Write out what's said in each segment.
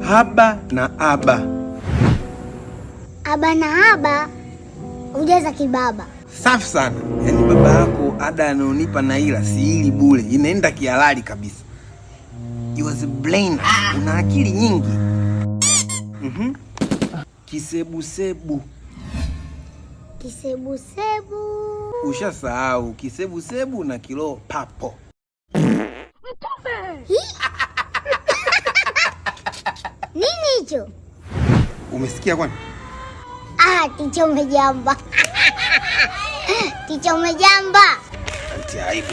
Haba na aba. Aba na aba hujaza kibaba. Safi sana. Yaani baba yako ada anayonipa na ila si ili bure, inaenda kihalali kabisa. You was a brain. Una akili nyingi. Kisebusebu. Kisebusebu. Ushasahau kisebusebu na kiloo papo. Nini hicho? Umesikia kwani? Ah, ticha umejamba. Ticha umejamba. Anti aibu.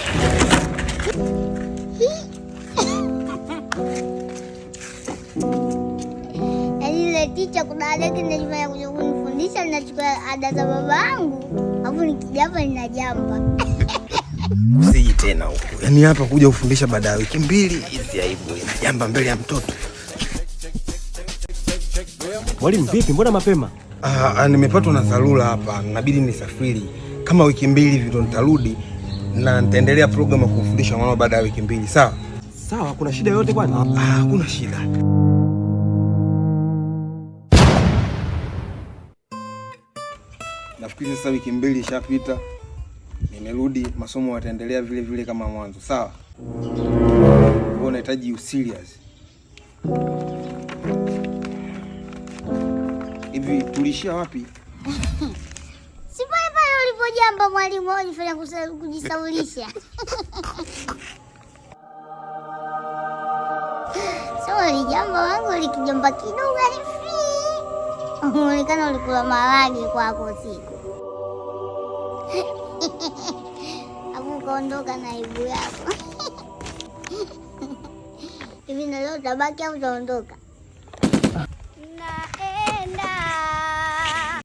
Yaani ile ticha kuna ada kinachofanya kuja kunifundisha, ninachukua ada za baba yangu, alafu nikija hapa ninajamba. Usiji tena huku. Yaani hapa kuja kufundisha baada ya wiki 2, hizi aibu inajamba mbele ya mtoto. Mwalimu vipi, mbona mapema? Nimepatwa na dharura hapa, inabidi nisafiri. Kama wiki 2 hivi ndo nitarudi na nitaendelea program ya kufundisha mwanao baada ya wiki 2, sawa? Sawa, kuna shida yoyote kwani? Hakuna shida. Nafikiri sasa wiki 2 ishapita. Nimerudi, masomo yataendelea vile vile kama mwanzo, sawa? Wewe unahitaji you serious. Hivi tulishia wapi? Si pale pale ulipojamba mwalimu, wewe ulifanya kujisaulisha. So ulijamba wangu ulikijamba kidogo alifi. Unaonekana ulikula maharage kwako usiku. Hapo ukaondoka na aibu yako. Hivi na leo utabaki au utaondoka?